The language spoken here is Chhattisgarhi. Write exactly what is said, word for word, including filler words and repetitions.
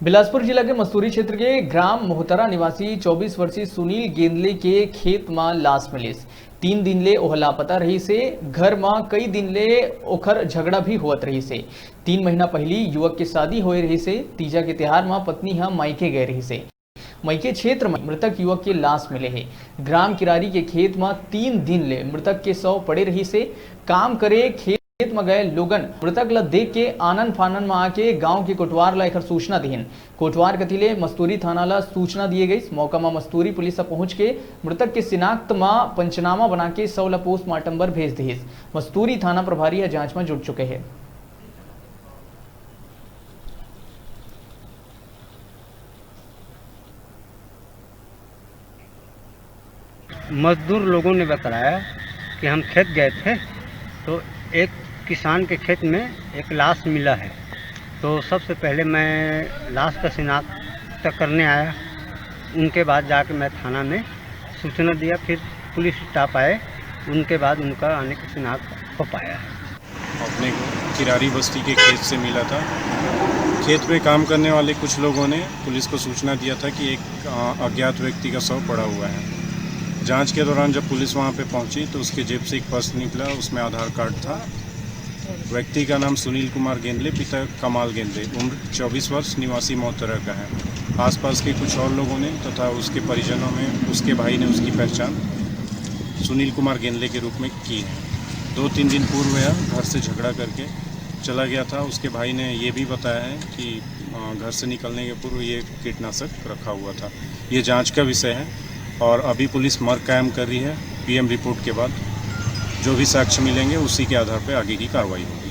बिलासपुर जिला के मस्तूरी क्षेत्र के ग्राम मोहतरा निवासी चौबीस वर्षीय सुनील गेंदले के खेत म लाश मिलिस। तीन दिन ले ओह लापता रहिस हे। घर म कई दिन ले ओखर झगड़ा भी होवत रहिस हे। तीन महीना पहिली युवक के शादी होए रहिस हे। तीजा के तिहार म पत्नी ह मायके गए रहिस हे। मइके क्षेत्र म मृतक युवक के लाश मिले हे। ग्राम किरारी के खेत म तीन दिन ले मृतक के शव पड़े रहिस हे। काम करे खेत म गए लोगन मृतक ल देख के आनन फानन म आके गांव के कोटवार ल एखर सूचना दिहिन। कोटवार कति ले मस्तूरी थाना ल सूचना दिए गइस। मौका म मस्तूरी पुलिस ह पहुंच के मृतक के शिनाख्त म पंचनामा बना के शव ल पोस्टमार्टम बर भेज दिहिस। मस्तूरी थाना प्रभारी ह जांच म जुट चुके हे। मजदूर लोगों ने बताया कि हम खेत गए थे, तो एक किसान के खेत में एक लाश मिला है। तो सबसे पहले मैं लाश का शिनाख्त करने आया, उनके बाद जाके मैं थाना में सूचना दिया, फिर पुलिस स्टाफ आए, उनके बाद उनका आने का शिनाख्त हो पाया है। अपने किरारी बस्ती के खेत से मिला था। खेत में काम करने वाले कुछ लोगों ने पुलिस को सूचना दिया था कि एक, अ, अज्ञात व्यक्ति का शव पड़ा हुआ है। जांच के दौरान जब पुलिस वहां पे पहुंची तो उसके जेब से एक पर्स निकला, उसमें आधार कार्ड था। व्यक्ति का नाम सुनील कुमार गेंदले, पिता कमाल गेंदले, उम्र चौबीस वर्ष, निवासी मोहतरा का है। आसपास के कुछ और लोगों ने तथा उसके परिजनों में उसके भाई ने उसकी पहचान सुनील कुमार गेंदले के रूप में की है। दो तीन दिन पूर्व यह घर से झगड़ा करके चला गया था। उसके भाई ने ये भी बताया है कि, अ, घर से निकलने के पूर्व ये कीटनाशक रखा हुआ था। ये जांच का विषय है और अभी पुलिस मर्ग कायम कर रही है। पीएम रिपोर्ट के बाद जो भी साक्ष्य मिलेंगे, उसी के आधार पर आगे की कार्रवाई होगी।